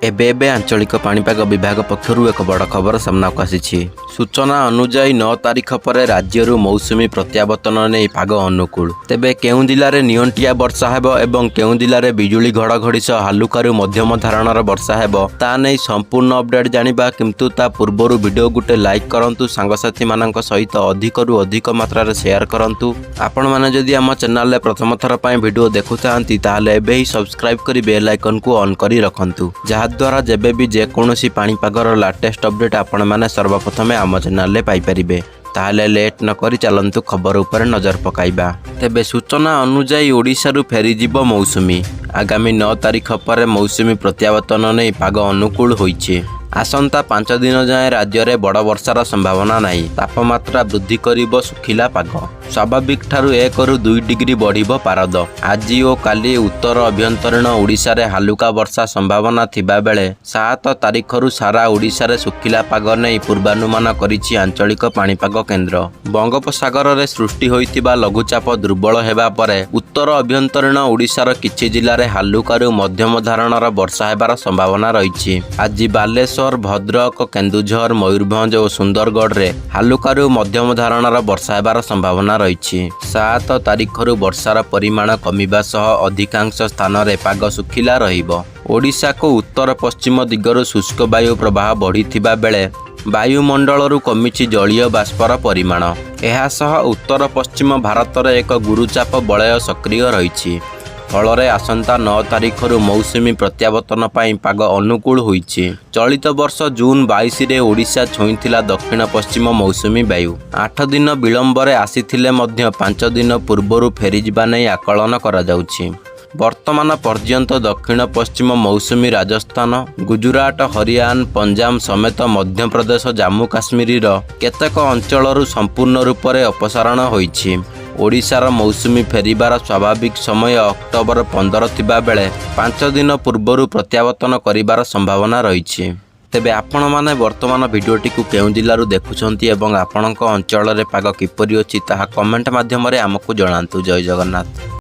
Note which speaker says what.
Speaker 1: ଏବେ ଏବେ ଆଞ୍ଚଳିକ ପାଣିପାଗ ବିଭାଗ ପକ୍ଷରୁ ଏକ ବଡ଼ ଖବର ସାମ୍ନାକୁ ଆସିଛି। ସୂଚନା ଅନୁଯାୟୀ, 9 ତାରିଖ ପରେ ରାଜ୍ୟରୁ ମୌସୁମୀ ପ୍ରତ୍ୟାବର୍ତ୍ତନ ନେଇ ପାଗ ଅନୁକୂଳ। ତେବେ କେଉଁ ଜିଲ୍ଲାରେ ନିଅଣ୍ଟିଆ ବର୍ଷା ହେବ ଏବଂ କେଉଁ ଜିଲ୍ଲାରେ ବିଜୁଳି ଘଡ଼ଘଡ଼ି ସହ ହାଲୁକାରୁ ମଧ୍ୟମ ଧରଣର ବର୍ଷା ହେବ, ତା ନେଇ ସମ୍ପୂର୍ଣ୍ଣ ଅପଡେଟ୍ ଜାଣିବା। କିନ୍ତୁ ତା ପୂର୍ବରୁ ଭିଡ଼ିଓ ଗୋଟେ ଲାଇକ୍ କରନ୍ତୁ, ସାଙ୍ଗସାଥିମାନଙ୍କ ସହିତ ଅଧିକରୁ ଅଧିକ ମାତ୍ରାରେ ସେୟାର କରନ୍ତୁ। ଆପଣମାନେ ଯଦି ଆମ ଚ୍ୟାନେଲରେ ପ୍ରଥମ ଥର ପାଇଁ ଭିଡ଼ିଓ ଦେଖୁଥାନ୍ତି, ତାହେଲେ ଏବେ ହିଁ ସବସ୍କ୍ରାଇବ୍ କରି ବେଲ୍ ଆଇକନ୍କୁ ଅନ୍ କରି ରଖନ୍ତୁ, ଯାହାଦ୍ୱାରା ଯେବେ ବି ଯେକୌଣସି ପାଣିପାଗର ଲାଟେଷ୍ଟ ଅପଡେଟ୍ ଆପଣମାନେ ସର୍ବପ୍ରଥମେ ଆମ ଚ୍ୟାନେଲରେ ପାଇପାରିବେ। ତାହେଲେ ଲେଟ୍ ନକରି ଚାଲନ୍ତୁ, ଖବର ଉପରେ ନଜର ପକାଇବା। ତେବେ ସୂଚନା ଅନୁଯାୟୀ, ଓଡ଼ିଶାରୁ ଫେରିଯିବ ମୌସୁମୀ। ଆଗାମୀ 9 ତାରିଖ ପରେ ମୌସୁମୀ ପ୍ରତ୍ୟାବର୍ତ୍ତନ ନେଇ ପାଗ ଅନୁକୂଳ ହୋଇଛି। ଆସନ୍ତା 5 ଦିନ ଯାଏଁ ରାଜ୍ୟରେ ବଡ଼ ବର୍ଷାର ସମ୍ଭାବନା ନାହିଁ। ତାପମାତ୍ରା ବୃଦ୍ଧି କରିବ ଶୁଖିଲା ପାଗ। ସ୍ୱାଭାବିକ ଠାରୁ 1ରୁ 2 ଡିଗ୍ରୀ ବଢ଼ିବ ପାରଦ। ଆଜି ଓ କାଲି ଉତ୍ତର ଆଭ୍ୟନ୍ତରୀଣ ଓଡ଼ିଶାରେ ହାଲୁକା ବର୍ଷା ସମ୍ଭାବନା ଥିବାବେଳେ 7 ତାରିଖରୁ ସାରା ଓଡ଼ିଶାରେ ଶୁଖିଲା ପାଗ ନେଇ ପୂର୍ବାନୁମାନ କରିଛି ଆଞ୍ଚଳିକ ପାଣିପାଗ କେନ୍ଦ୍ର। ବଙ୍ଗୋପସାଗରରେ ସୃଷ୍ଟି ହୋଇଥିବା ଲଘୁଚାପ ଦୁର୍ବଳ ହେବା ପରେ ଉତ୍ତର ଆଭ୍ୟନ୍ତରୀଣ ଓଡ଼ିଶାର କିଛି ଜିଲ୍ଲାରେ ହାଲୁକାରୁ ମଧ୍ୟମ ଧରଣର ବର୍ଷା ହେବାର ସମ୍ଭାବନା ରହିଛି। ଆଜି ବାଲେଶ୍ୱର, ଭଦ୍ରକ, କେନ୍ଦୁଝର, ମୟୂରଭଞ୍ଜ ଓ ସୁନ୍ଦରଗଡ଼ରେ ହାଲୁକାରୁ ମଧ୍ୟମ ଧରଣର ବର୍ଷା ହେବାର ସମ୍ଭାବନା ରହିଛି। 7 ତାରିଖରୁ ବର୍ଷାର ପରିମାଣ କମିବା ସହ ଅଧିକାଂଶ ସ୍ଥାନରେ ପାଗ ଶୁଖିଲା ରହିବ। ଓଡ଼ିଶାକୁ ଉତ୍ତର ପଶ୍ଚିମ ଦିଗରୁ ଶୁଷ୍କ ବାୟୁ ପ୍ରବାହ ବଢ଼ିଥିବା ବେଳେ ବାୟୁମଣ୍ଡଳରୁ କମିଛି ଜଳୀୟ ବାଷ୍ପର ପରିମାଣ। ଏହା ସହ ଉତ୍ତର ପଶ୍ଚିମ ଭାରତରେ ଏକ ଗୁରୁଚାପ ବଳୟ ସକ୍ରିୟ ରହିଛି। ଫଳରେ ଆସନ୍ତା 9 ତାରିଖରୁ ମୌସୁମୀ ପ୍ରତ୍ୟାବର୍ତ୍ତନ ପାଇଁ ପାଗ ଅନୁକୂଳ ହୋଇଛି। ଚଳିତ ବର୍ଷ ଜୁନ୍ 22ରେ ଓଡ଼ିଶା ଛୁଇଁଥିଲା ଦକ୍ଷିଣ ପଶ୍ଚିମ ମୌସୁମୀ ବାୟୁ। 8 ଦିନ ବିଳମ୍ବରେ ଆସିଥିଲେ ମଧ୍ୟ 5 ଦିନ ପୂର୍ବରୁ ଫେରିଯିବା ନେଇ ଆକଳନ କରାଯାଉଛି। ବର୍ତ୍ତମାନ ପର୍ଯ୍ୟନ୍ତ ଦକ୍ଷିଣ ପଶ୍ଚିମ ମୌସୁମୀ ରାଜସ୍ଥାନ, ଗୁଜୁରାଟ, ହରିୟାଣା, ପଞ୍ଜାବ ସମେତ ମଧ୍ୟପ୍ରଦେଶ, ଜାମ୍ମୁ କାଶ୍ମୀରର କେତେକ ଅଞ୍ଚଳରୁ ସମ୍ପୂର୍ଣ୍ଣ ରୂପରେ ଅପସାରଣ ହୋଇଛି। ଓଡ଼ିଶାର ମୌସୁମୀ ଫେରିବାର ସ୍ୱାଭାବିକ ସମୟ ଅକ୍ଟୋବର 15 ଥିବାବେଳେ 5 ଦିନ ପୂର୍ବରୁ ପ୍ରତ୍ୟାବର୍ତ୍ତନ କରିବାର ସମ୍ଭାବନା ରହିଛି। ତେବେ ଆପଣମାନେ ବର୍ତ୍ତମାନ ଭିଡ଼ିଓଟିକୁ କେଉଁ ଜିଲ୍ଲାରୁ ଦେଖୁଛନ୍ତି ଏବଂ ଆପଣଙ୍କ ଅଞ୍ଚଳରେ ପାଗ କିପରି ଅଛି, ତାହା କମେଣ୍ଟ ମାଧ୍ୟମରେ ଆମକୁ ଜଣାନ୍ତୁ। ଜୟ ଜଗନ୍ନାଥ।